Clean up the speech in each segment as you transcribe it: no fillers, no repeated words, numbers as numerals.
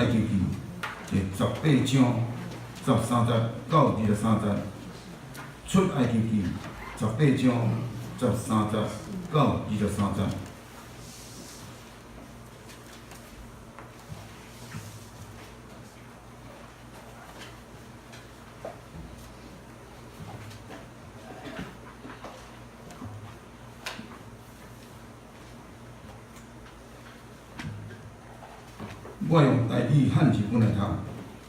埃及記第十八章十三節到二十三節。出埃及記十八章十三節到二十三節。我用台語漢字本來讀，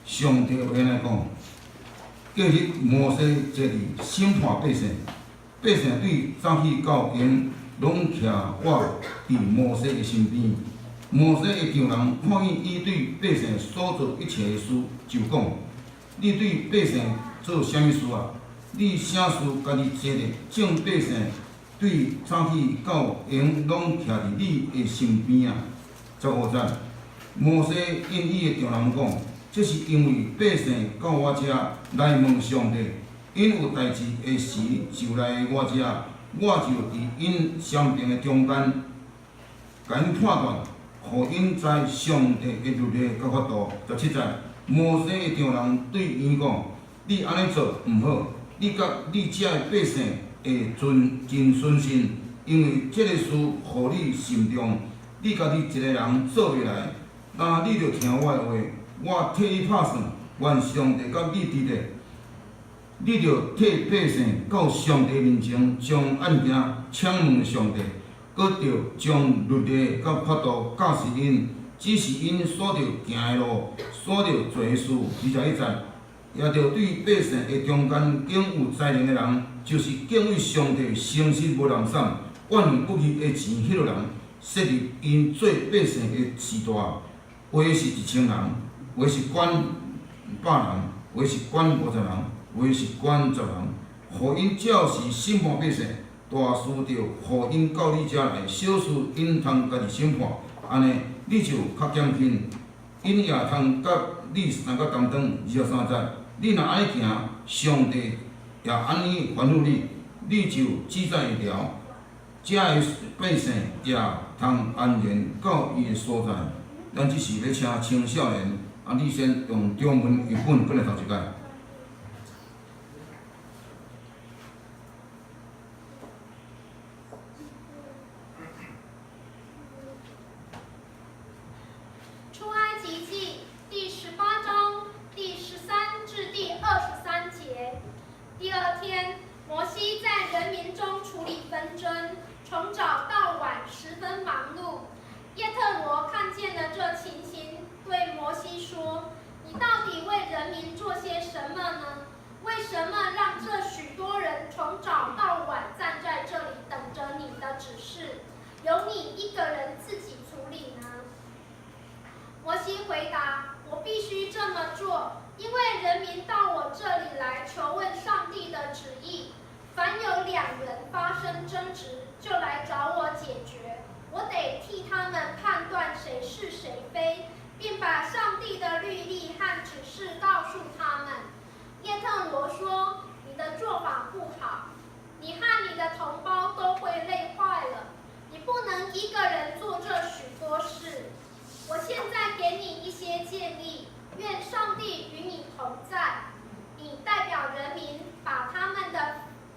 上帝話按呢講：隔日摩西坐佇審判百姓，百姓對早起到閒，攏徛倚佇摩西的身邊。摩西的丈人看見伊對百姓所做一切的事，就講：你對百姓做啥物事啊？你啥事家己坐咧？眾百姓對早起到閒，攏徛佇你的身邊啊！十五節。摩西應伊的丈人講：這是因為百姓到我遮來問上帝，𪜶有代誌的時就來我遮，我就佇𪜶雙邊的中間，共𪜶判斷，予𪜶知上帝的律例佮法度。十七節，摩西的丈人對伊講：你按呢做毋好，你佮你遮的百姓會真真損身，因為這个事予你甚重，你家己一个人做袂來。若你著聽我的話，我替你拍算，願上帝佮你佇咧。你著替百姓到上帝面前將案件請問上帝，閣著將律例佮法度教示𪜶，指示𪜶所著行的路，所著做的事。二十一節，也著對百姓的中間揀有才能的人，就是敬畏上帝、誠實無濫散、怨恨不義的錢彼个人，設立𪜶做百姓的序大。有的是一千人，有的是管百人，有的是管五十人，有的是管十人。予𪜶照時審判百姓，大事著予𪜶到你遮來，小事𪜶通家己審判。按呢，你就較減輕，𪜶也通佮你相佮擔當。二十三節，你若按呢行，上帝也按呢吩咐你，你就志在會牢。遮的百姓也通安然到伊的所在。咱這時欲請青少年啊，你先用中文譯本過來讀一擺。出埃及記第十八章第十三至第二十三節。第二天，摩西在人民中處理紛爭，從早到晚十分忙碌。葉特羅看見了這情形，對摩西說：“你到底為人民做些什麼呢？為什麼讓這許多人從早到晚站在這裡等著你的指示，由你一個人自己處理呢？”摩西回答：“我必須這麼做，因為人民到我這裡來求問上帝的旨意。凡有兩人發生爭執，就來找我解決。我得替他們判斷誰是誰非，並把上帝的律例和指示告訴他們。”葉特羅說：“你的做法不好，你和你的同胞都會累壞了。你不能一個人做這許多事。我現在給你一些建議，願上帝與你同在。你代表人民，把他們的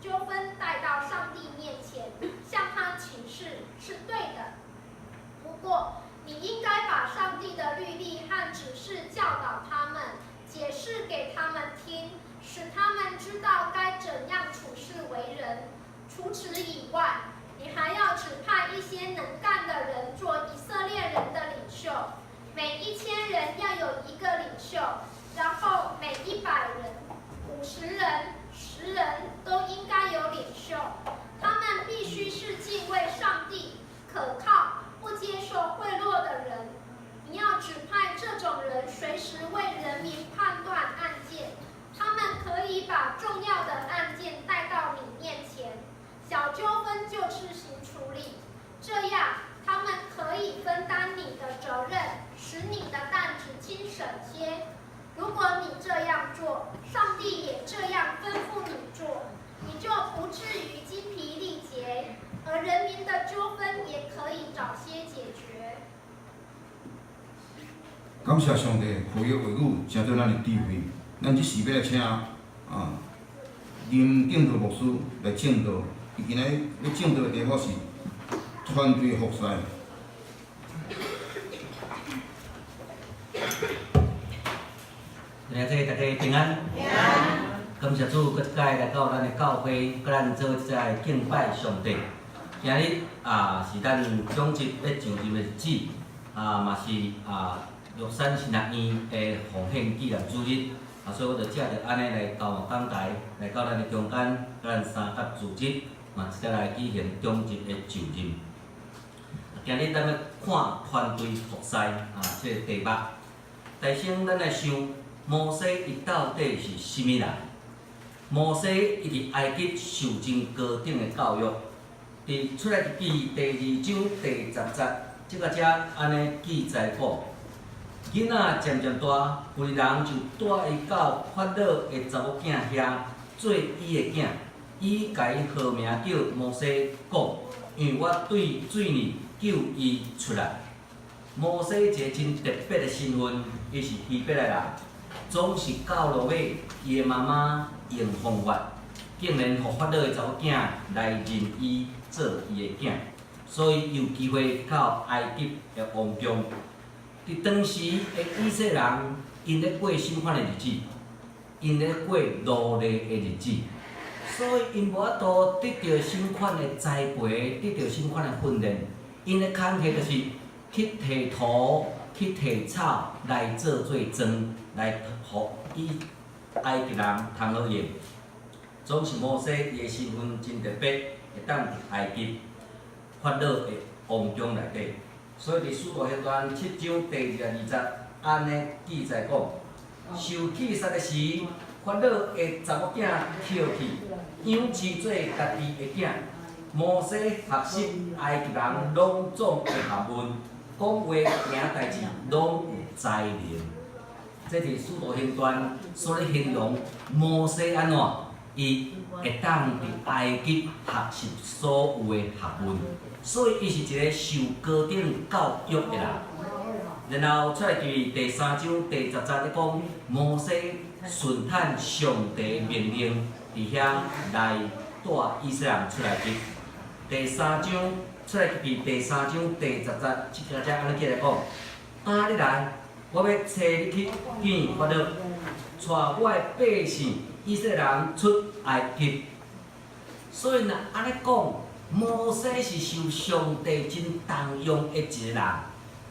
糾紛帶到上帝面前，向他請示是對的。不過，你應該把上帝的律例和指示教導他們，解釋給他們聽，使他們知道該怎樣處事為人。除此以外，你還要指派一些能幹的人做以色列人的領袖，每一千人要有一個領袖，然後每一百人、五十人、十人都應該有領袖。他們必須是敬畏上帝、可靠、不接受賄賂的人。你要指派這種人隨時為人民判斷案件，他們可以把重要的案件帶到你面前，小糾紛就自行處理。這樣，他們可以分擔你的責任，使你的擔子輕省些。如果你這樣做，上帝也這樣吩咐你做，你就不至於精疲力竭，而人民的糾紛也可以早些解決。感謝上帝，予伊的話語成做咱的智慧。咱這時欲來請林敬道牧師來證道。伊今仔日欲證道的題目是團隊服侍。兄弟，大家平安。平安。感謝主，閣一擺來到咱的教會，佮咱做伙來敬拜上帝。今日是咱長執欲上任的日子，嘛是玉山神學院的奉獻紀念主日。所以我就藉著按呢來到講台，來到咱的中間，佮咱三甲主日，嘛一齊來舉行長執的就任。今日咱欲看團隊服侍這个題目。首先，咱來想摩西伊到底是啥物人？摩西伊佇埃及受真高等的教育，佇出埃及記第二章第十節，這个遮按呢記載講，囡仔漸漸大，婦人就帶伊到法老的查某囝遐做伊的囝，伊共伊號名叫摩西，講，因為我對水裡救伊出來。摩西一个真特別的身份，伊是希伯來人，總是到落尾，伊的媽媽用方法，竟然予法老的查某囝來認伊做伊的囝，所以有機會到埃及的王宮。佇當時的以色列人，𪜶咧過啥款的日子？𪜶咧過奴隸的日子，所以𪜶無法度得著啥款的栽培，得著啥款的訓練。𪜶的工課就是去提土、去提草來做做磚，來予伊埃及人通好用。總是摩西伊的身份真特別，會當佇埃及法老的王宮內底。所以佇使徒行傳七章第二十二節，按呢記載講，受氣殺的時，法老的查某囝抾去養飼做家己的囝。摩西學習埃及人攏總的學問，講話行代誌攏有才能。這是使徒行傳所咧形容摩西按怎，伊會當佇埃及學習所有的學問，所以伊是一个受高等教育的人。然後出埃及記第三章第十節咧講，摩西順趁上帝命令，佇遐來帶以色列人出埃及。第三章出埃及記第三章第十節，這个才按呢記來講：你來，我欲差你去見法老，帶我的百姓以色列人出埃及。所以若按呢講，摩西是受上帝真重用的一个人，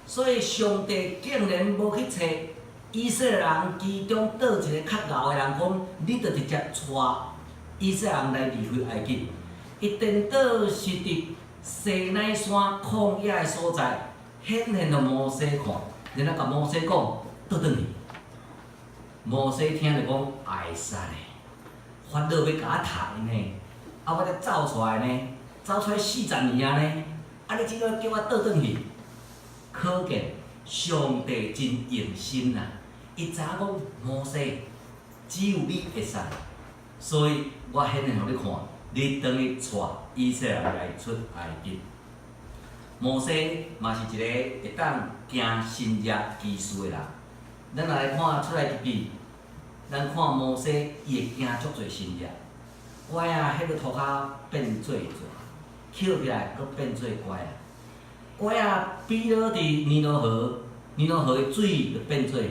所以上帝竟然無去揣以色列人其中佗一个較𠢕的人，講你就直接帶以色列人來離開埃及。伊顛倒是佇西奈山曠野的所在，顯現予摩西看，然後共摩西講，倒轉去。摩西聽著講，會使咧，法老欲共我殺呢，我才走出來呢，走出來四十年啊呢，你這擺叫我倒轉去，可見上帝真用心啦。伊知影講摩西只有你會使，所以我顯現予你看，你轉去帶以色列人來出埃及。摩西嘛是一个會當行神蹟奇事的人。咱若來看出埃及記，咱看摩西伊會行足濟神蹟，拐仔彼个塗跤變做蛇，抾起來閣變做拐仔。拐仔比落佇尼羅河，尼羅河的水就變做血。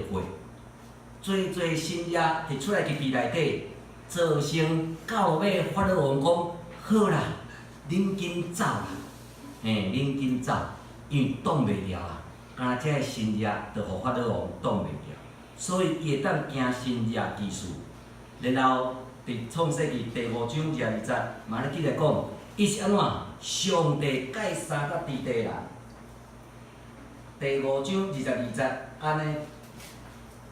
濟濟神蹟佇出埃及記內底，造成到尾法老王講：好啦，恁緊走啦，嘿，恁緊走，因為擋袂牢啊。敢若這个神蹟，就予法老王擋袂牢，所以伊會當行神蹟奇事。然後佇創世記第五章二十二節，嘛咧記載講，伊是按怎？上帝蓋三角之地的人。第五章二十二節，按呢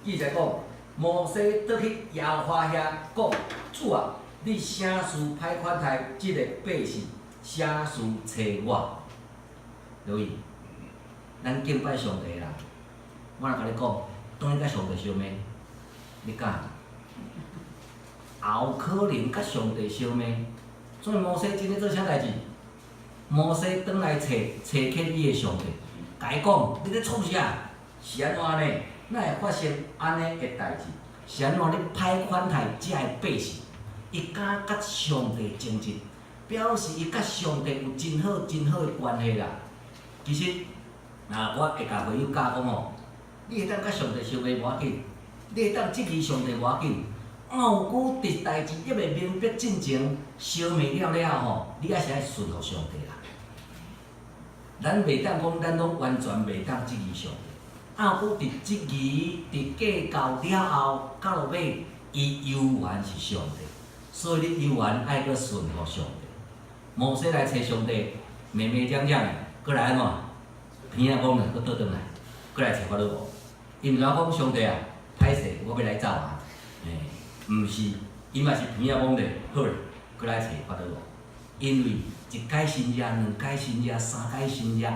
記載講，摩西倒去耶和華遐講：主啊，你啥事歹款待這个百姓？啥事差我？留意，咱敬拜上帝啦。我若共你講，轉去佮上帝相罵，你敢？也有可能佮上帝相罵。所以摩西真咧做啥代誌？摩西轉來揣揣去伊的上帝，共伊講：你咧創啥？是按怎呢？哪會發生按呢的代誌？是按怎你歹款待遮的百姓？伊敢佮上帝爭執，表示伊佮上帝有真好真好的關係啦。其實，啊，我會共會友教講吼，你會當佮上帝相罵無要緊，你會當質疑上帝無要緊，啊，有過佇代誌猶未明白進前，相罵了了吼，你猶是愛順服上帝啦。咱袂當講，咱攏完全袂當質疑上帝。啊，過佇質疑、佇計較了後，到落尾，伊猶原是上帝，所以你猶原愛閣順服上帝。摩西來揣上帝，罵罵講講的，閣來按怎？鼻仔講咧，閣倒轉來，閣來揣法老王。伊毋知影講上帝啊，歹勢，我欲來走啊。欸，毋是，伊嘛是鼻仔講咧，好咧，閣來揣法老王。因為一擺神跡、兩擺神跡、三擺神跡，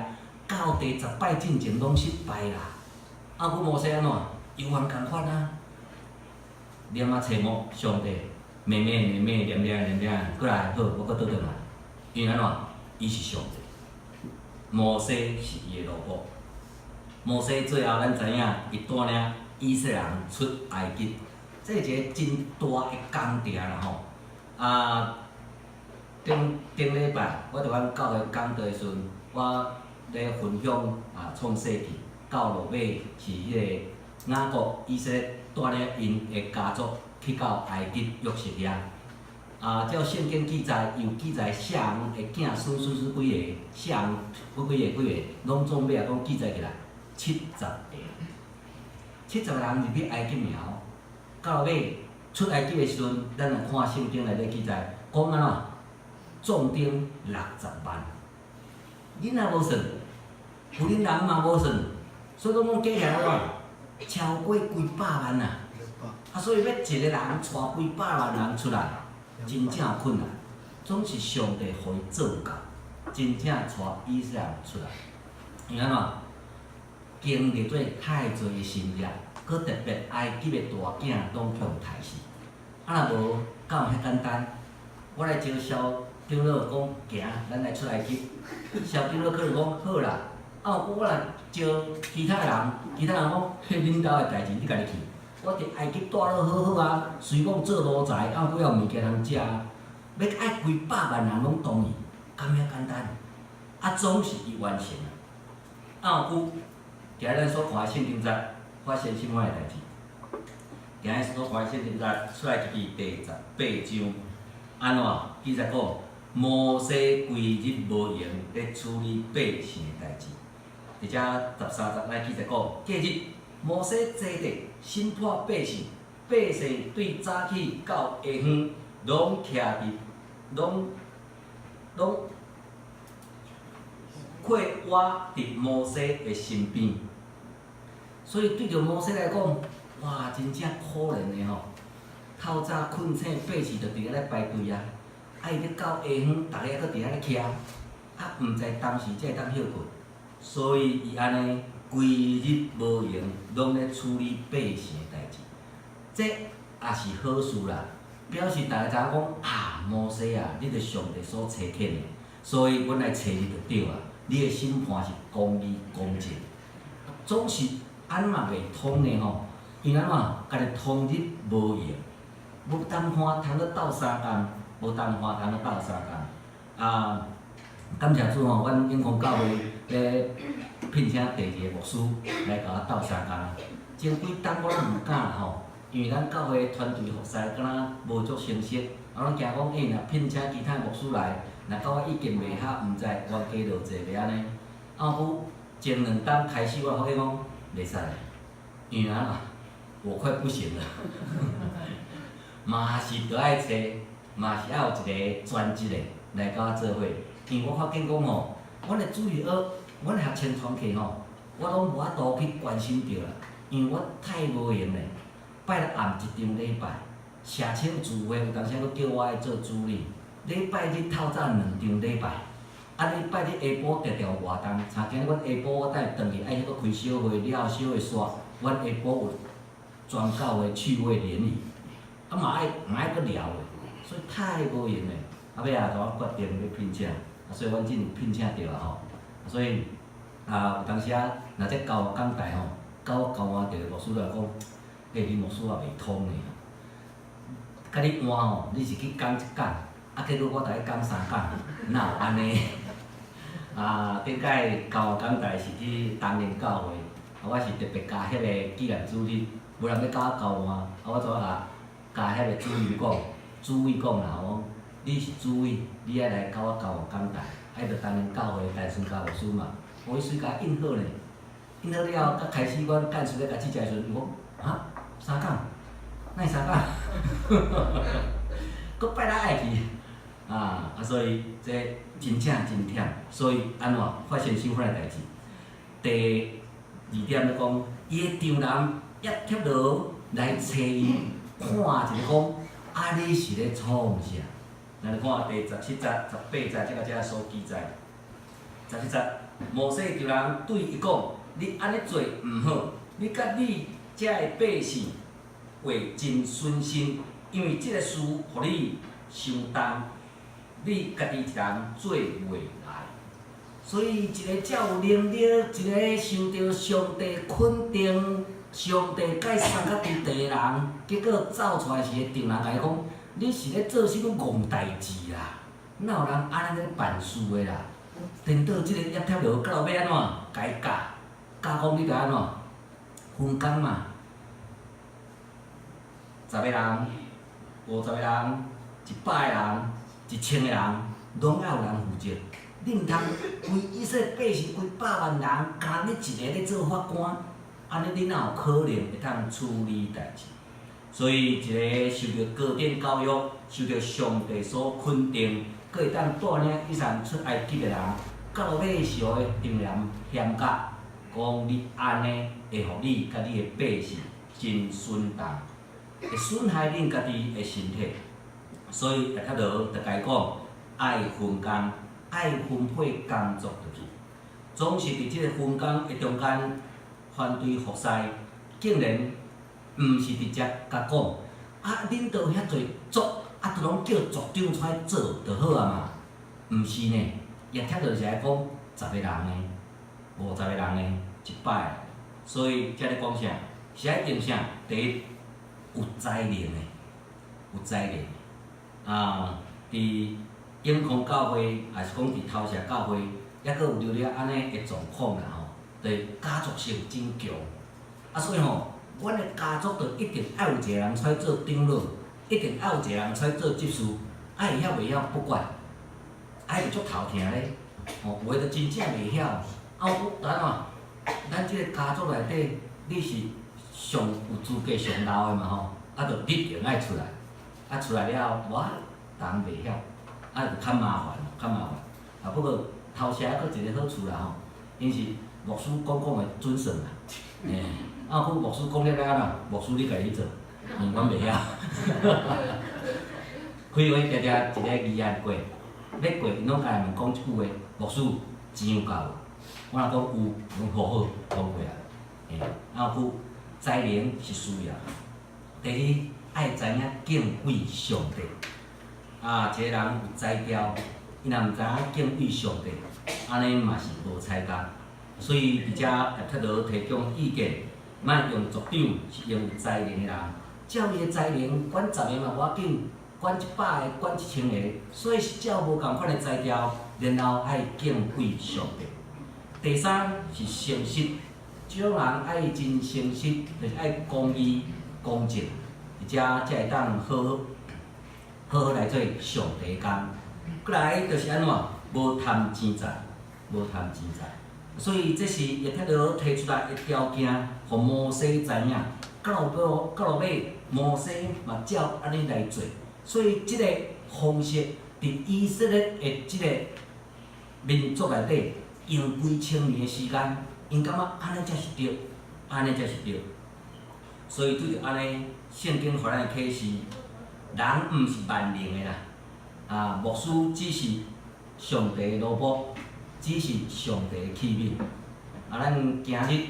到第十擺進前攏失敗啦。啊，閣摩西按怎？猶原仝款啊！念啊揣摩上帝，罵罵罵罵，念念念念，閣來好，我閣倒轉來。因為按怎？伊是上帝，摩西是伊的奴僕。摩西最後咱知影，伊帶領以色列人出埃及，這是一個真大的工程啦吼。啊，頂頂禮拜我佇阮教會講道的時陣，我咧分享啊創世記到落尾是彼個雅各以色列帶領𪜶的家族去到埃及約瑟遐。啊，照聖經記載，有記載寫人的囝孫孫孫幾个，寫人幾個幾個，攏總尾仔講記載起來70個，70個人入去埃及爾後，到尾出埃及的時陣，咱來看聖經內底記載，講按怎？壯丁60萬，囡仔無算，婦人人嘛無算，所以講講加起來偌超過幾百萬啊！啊，所以欲一個人帶幾百萬人出來，真正有困難，總是上帝予伊做到，真正帶以色列人出來。因為按怎？經歷過太濟的神跡，閣特別埃及的大囝攏予刣死，啊若無，敢有遐簡單？我來招蕭長老講行，咱來出埃及。蕭長老可能講好啦，啊，我若招其他人，其他人講，彼恁兜的代誌，你家己去。我佇埃及蹛落好好啊，雖講做奴才，啊，閣有物件通食，欲愛幾百萬人攏同意，敢遐簡單？啊，總是伊完成啊。啊，有今日咱所看的聖經節發生啥物的代誌？今日所看的聖經節出埃及記第十八章，按怎記載講，摩西規日無閒咧處理百姓的代誌。佇遮13節來記載講，隔日摩西坐佇審判百姓，百姓對早起到下昏，攏徛佇，攏攏跪倚佇摩西的身邊。所以對著摩西來講，哇，真正可憐的吼！透早睏醒，百姓就佇遐咧排隊啊，啊，伊咧到下昏，逐家閣佇遐咧徛，啊，毋知當時才會當歇睏，所以伊按呢規日無閒，攏咧處理百姓的代誌。這也是好事啦，表示逐家知影講啊，摩西啊，你著上帝所差遣的，所以阮來揣你就對啊。你的審判是公義公正，總是按怎袂通呢吼？因為按怎，家己通日無閒，無同伴通去鬥相共，無同伴通去鬥相共。啊，感謝主吼，阮永康教會咧聘請第二个牧師來共我鬥相共。前幾冬我攏毋敢吼，因為咱教會團隊服侍敢若無足成熟，啊，阮驚講，欸，若聘請其他牧師來，若佮我意見袂合，毋知冤家落濟袂按呢。啊，有前兩冬開始，我發覺講袂使，因為啊，我快不行了，嘛是著愛揣，嘛是愛有一個專職的來佮我做伙。因為我發現講吼，阮的主日學，阮的學生團契吼，我攏無法度去關心著啦，因為我太無閒咧。拜六暗一場禮拜，社青聚會有當時閣叫我愛做主任。禮拜日透早兩場禮拜，啊禮拜日下晡定定有活動，像今日阮下晡我等下轉去愛彼閣開小會了小會煞，阮下晡有全教會趣味聯誼，啊嘛愛嘛愛閣聊的，所以太無閒咧。啊尾仔就我決定欲聘請，啊所以阮這有聘請著啊吼，所以啊有當時啊若這教講台吼，佮我交換著牧師來講，欸，你牧師也袂通呢。佮你換吼，你是去講一工，啊，結果我共你講三工，哪有按呢？啊，頂擺交換講台是去東寧教會，啊，我是特別共彼个紀念主日，無人欲佮我交換，啊，我怎啊共彼个主任講，主委講啦，我講你是主委，你愛來佮我交換講台，啊，伊就東寧教會陳孫嘉牧師嘛，哦，伊隨共應好呢，應好了後，才開始阮幹事咧共指教的時陣，伊講啊，三工，哪會三工？閣拜六愛去，啊啊，所以這真正真忝，所以按怎發生啥款的代誌？第二點咧講，伊的丈人葉忒羅來揣伊，看一下講，啊，你是咧創啥？咱來看第十七節、十八節，這個遮所記載。十七節，摩西丈人對伊講：你按呢做毋好，你佮你遮的百姓話真損身，因為這个事予你傷重，你家己一人做袂來。所以，一个遮有能力，一个受著上帝肯定、上帝佮伊送較佇地的人，結果走出來時，丈人共伊講：你是咧做啥物戇代誌啦？哪有人按呢咧辦事的啦？顛倒這个葉忒羅到尾按怎？共伊教，教講你著按怎？分工嘛，十个人、50個人、100個人、1000個人，攏愛有人負責。你毋通規以色列百姓規百萬人，干焦你一个咧做法官，按呢你哪有可能會當處理代誌？所以，一个受著高等教育、受著上帝所肯定，閣會當帶領以前出埃及的人，到尾是予伊丈人嫌甲，講你按呢會予你佮你的百姓真損重，會損害恁家己的身體。所以葉忒羅就共伊講，愛分工，愛分配工作落去，總是佇這个分工的中間，反對服侍，竟然毋是直接共講，啊，恁都遐濟族，啊，都攏叫族長出來做就好啊嘛？毋是呢，葉忒羅是愛講十个人呢，50個人呢，100個，所以遮咧講啥？是愛用啥？第一，有才能的，有才能的啊，佇永康教會，抑是講佇頭社教會，抑閣有著了按呢的狀況啦吼，就是家族性真強，啊，所以吼，阮的家族就一定愛有一個人出來做長老，一定愛有一個人出來做執事，啊會曉袂曉不管，啊彼就足頭疼咧，吼，有的就真正袂曉，啊有按怎？咱這个家族內底，你是上有資格上老的嘛吼，啊，就你一定愛出來，啊出來了後，我逐項袂曉，啊就較麻煩，較麻煩。啊不過頭社閣一个好處啦吼，𪜶是牧師講講會準算啦，嘿，啊閣牧師講了了啦，牧師你家己做，因為阮袂曉。開會定定一个議案過，欲過𪜶攏共問講一句話，牧師錢有夠無？我若講有，講好好通過啊。嘿，啊閣才能是需要。第二，愛知影敬畏上帝。啊，一个人有才調，伊若毋知影敬畏上帝，按呢嘛是無彩工。所以佇遮葉忒羅提供意見，莫用族長是用有才能的人，照伊的才能，管十個嘛無要緊，管100個，管1000個，所以是照無仝款的才調，然後愛敬畏上帝。第三是誠實，這種人愛真誠實，就是愛公義、公正，佇遮才會當好好好好來做上帝工。閣來就是按怎，無貪錢財，無貪錢財。所以這是葉忒羅提出來的條件，予摩西知影。到落尾，摩西嘛照按呢來做。所以這个方式佇以色列的這个民族內底，用幾千年的時間，𪜶感覺按呢才是對，按呢才是對。所以對著按呢，聖經予咱的啟示，人毋是萬能的啦，啊，牧師只是上帝的奴僕，只是上帝的器皿。啊，咱今日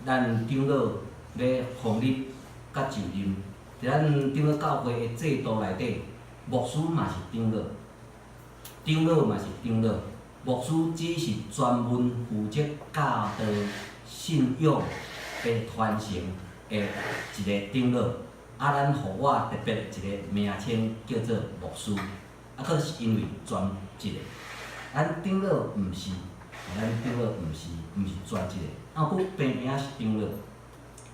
咱長老欲封立佮就任，佇咱長老教會的制度內底，牧師嘛是長老，長老嘛是長老，牧師只是專門負責教導、信仰、欲傳承的一个長老，啊，咱予我特別一个名稱叫做牧師，啊，閣是因為專職的，咱長老毋是，咱長老毋是，毋是專職的，啊，閣平平是長老，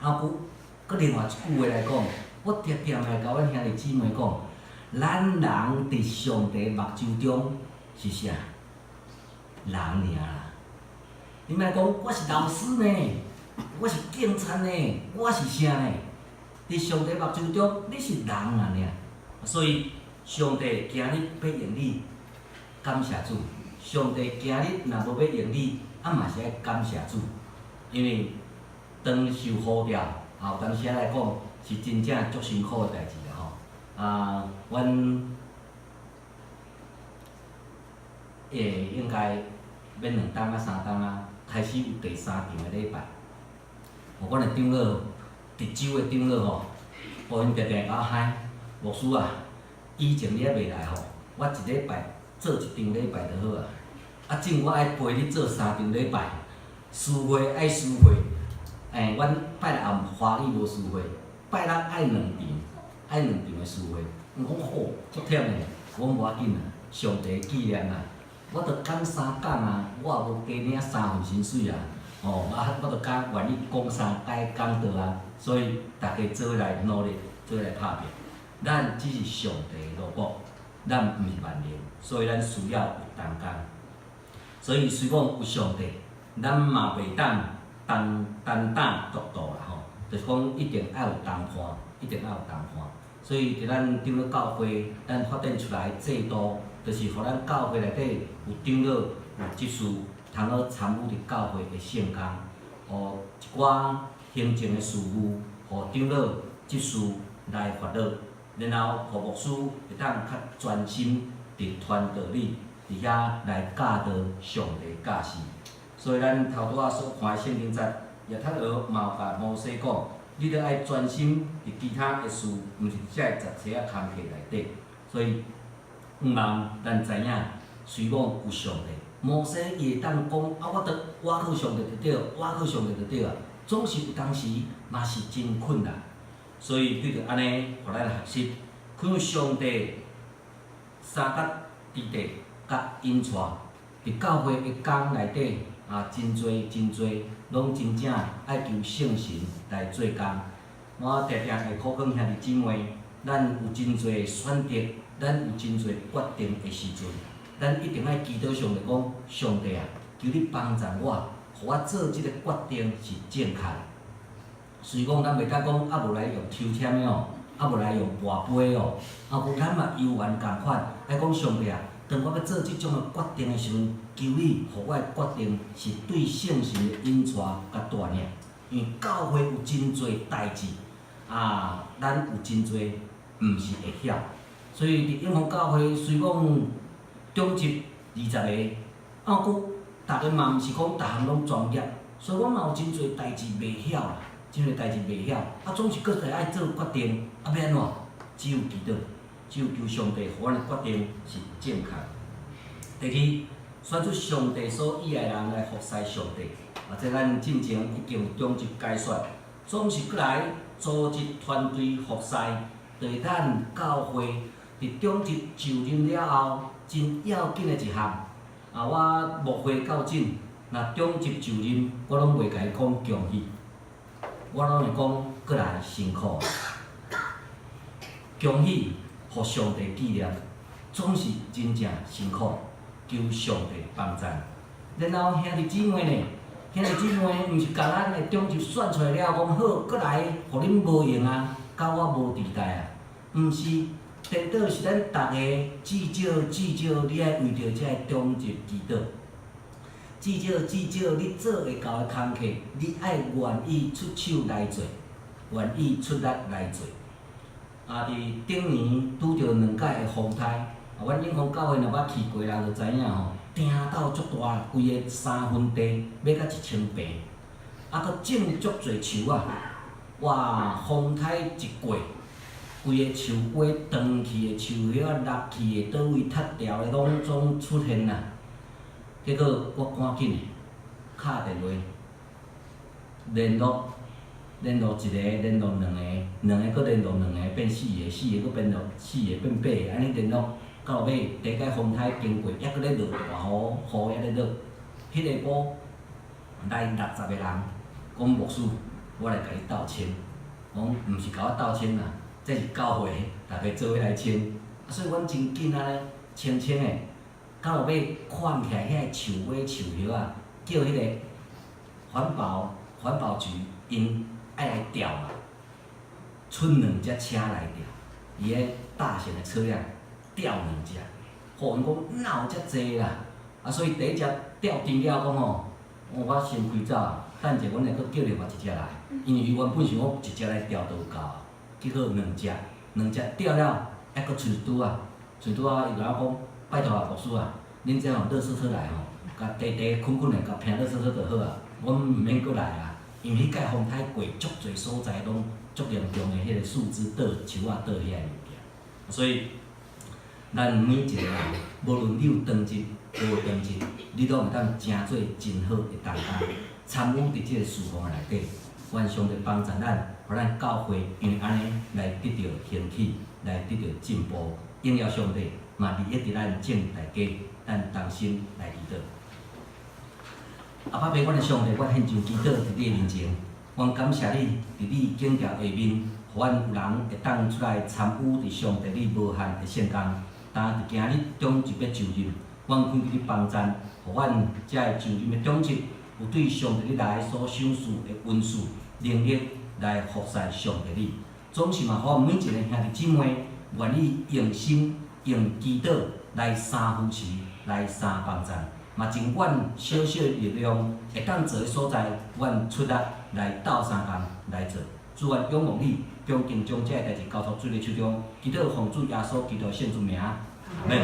啊，閣閣另外一句話來講，我定定來共阮兄弟姊妹講，咱人佇上帝目睭中是啥？人爾啦。你莫講我是老師呢，我是警察呢，我是啥呢？佇上帝目睭中，你是人爾爾。所以上帝今日欲用你，感謝主。上帝今日若無欲用你，啊嘛是愛感謝主，因為當受呼召，啊有當時來講是真正足辛苦的代誌啦吼。啊，阮會應該欲兩冬啊三冬啊，開始有第三場的禮拜。哦，阮的長老，佇州的長老吼，哦，𪜶定定共我喊，牧師啊，以前你猶未來吼，我一禮拜做一場禮拜就好啊。啊，這我愛陪你做三場禮拜，司會愛司會，欸，阮拜六暗華語無司會，拜六愛兩場，愛兩場的司會。阮講好，足忝的，我講無要緊啊，上帝紀念啊，我著講三工啊，我也無加領三份薪水啊，吼，啊，我著敢願意講三擺講道啊，所以逐家做伙來努力，做伙來拍拼。咱只是上帝的奴僕，咱毋是萬能，所以咱需要有同工。所以雖講有上帝，咱嘛袂當單單打獨鬥啦吼，就是講一定愛有同伴，一定愛有同伴。所以佇咱長老教會，咱發展出來的制度，就是予咱教會內底有長老、有執事，通好參與佇教會的聖工，予一寡行政的事務，予長老、執事來發落，然後予牧師會當較專心佇傳道理，佇遐來教導上帝教示。所以咱頭拄仔所看的聖經節，耶他羅嘛有共摩西講，你著愛專心佇其他的事，毋是這个十冊仔工課內底。所以，毋茫咱知影，雖講有上帝，摩西伊會當講啊，我著倚靠上帝就對，倚靠上帝就對啊。總是有當時嘛是真困難。所以對著按呢，予咱學習，看上帝三角之地佮引帶佇教會的工內底啊，真濟真濟，攏真正愛求聖神來做工。我定定會苦勸兄弟姊妹，咱有真濟選擇，咱有真濟決定的時陣，咱一定愛祈禱上帝講：上帝啊，求你幫助我，予我做這个決定是正確的。雖講咱袂當講啊，無來用抽籤的哦，啊無來用跋杯哦，啊無咱嘛猶原仝款，愛講上帝啊，當我欲做這種的決定的時陣，求你予我的決定是對聖神的引帶佮帶領。因為教會有真濟代誌，啊，咱有真濟毋是會曉，所以佇永豐教會雖講長執20個，啊，閣逐个嘛毋是講逐項攏專業，所以阮嘛有真濟代誌袂曉啦。真濟代誌袂曉，啊，總是閣來愛做決定，啊，欲按怎？只有祈禱，只有求上帝，予阮的決定是正確。第二，選出上帝所喜愛的人來服侍上帝，啊，這咱進前已經有長執解說，總是閣來組織團隊服侍，對咱教會佇長執就任了後，真要緊的一項。啊，我牧會到這，若長執就任，我攏袂共伊講恭喜。我攏會講，閣來辛苦，恭喜，予上帝紀念，總是真正辛苦，求上帝幫贊。然後兄弟姊妹呢？兄弟姊妹毋是共咱的長執選出來了，講好，閣來，予恁無閒啊，佮我無佇代啊，毋是，顛倒是咱逐个至少至少，你愛為著這个長執祈禱。至少至少，你做會到的工課，你愛願意出手來做，願意出力來做。啊，佇頂年拄著兩擺的風颱，啊，阮永豐教會若捌去過人就知影吼，埕鬥足大，規个三分地欲甲一千坪，啊，閣種足濟樹仔，哇，風颱一過，規個樹尾斷去的樹葉仔落去的，佗位塌掉的，攏總出現啦。結果我趕緊的敲電話聯絡連落一個，連落兩個，兩個閣連落兩個變四個，四個閣變落四個變八個，按呢連落到尾，第一擺風颱經過，猶閣咧落大雨，雨猶咧落。彼个晡來60個人，講牧師，我來共你鬥清，講毋是共我鬥清啦，這是教會逐家做伙來清。啊，所以阮真緊按呢清清的，到尾看起來遐個樹尾樹葉仔，叫彼個環保局𪜶愛來吊嘛，出兩隻車來吊，伊个大型的車輛吊兩隻，吼，𪜶講哪有遮濟啦？啊，所以第一隻吊停了講吼，我先開走，等者阮會閣叫另外一隻來，因為伊原本想講一隻來吊就有夠啊，結果兩隻，兩隻吊了，猶閣剩一拄仔，剩拄仔，伊共我講，拜託啊，牧師啊，恁這吼垃圾車來吼，共塊塊捆捆的，共拼垃圾車就好啊，阮毋免閣來啊，因為彼擺風颱過足濟所在攏足嚴重的彼個樹枝倒樹仔倒遐個物件，所以咱每一個人，無論你有當值無當值，你攏會當成做真好的同工，參與佇這個事奉的內底，願上帝幫助咱，予咱教會因為按呢來得著興起，來得著進步，榮耀上帝，嘛利益佇咱眾大家，咱同心來祈禱。阿爸父，阮的上帝，我獻上祈禱佇你的面前，阮感謝你，佇你敬虔下面，予阮有人會當出來參與佇上帝你無限的聖工。但佇今日長執欲就任，阮懇求你幫贊，予阮這个就任的長執有對上帝你來所賞賜的恩賜能力來服侍上帝你。總是嘛，予阮每一個兄弟姊妹願意用心用祈禱來相扶持，來相幫贊。嘛，盡阮小小的力量會當做的所在，阮出力來鬥相共來做。主阮仰望你，恭敬將這个代誌交託主你手中，祈禱奉主耶穌基督聖主名，阿門。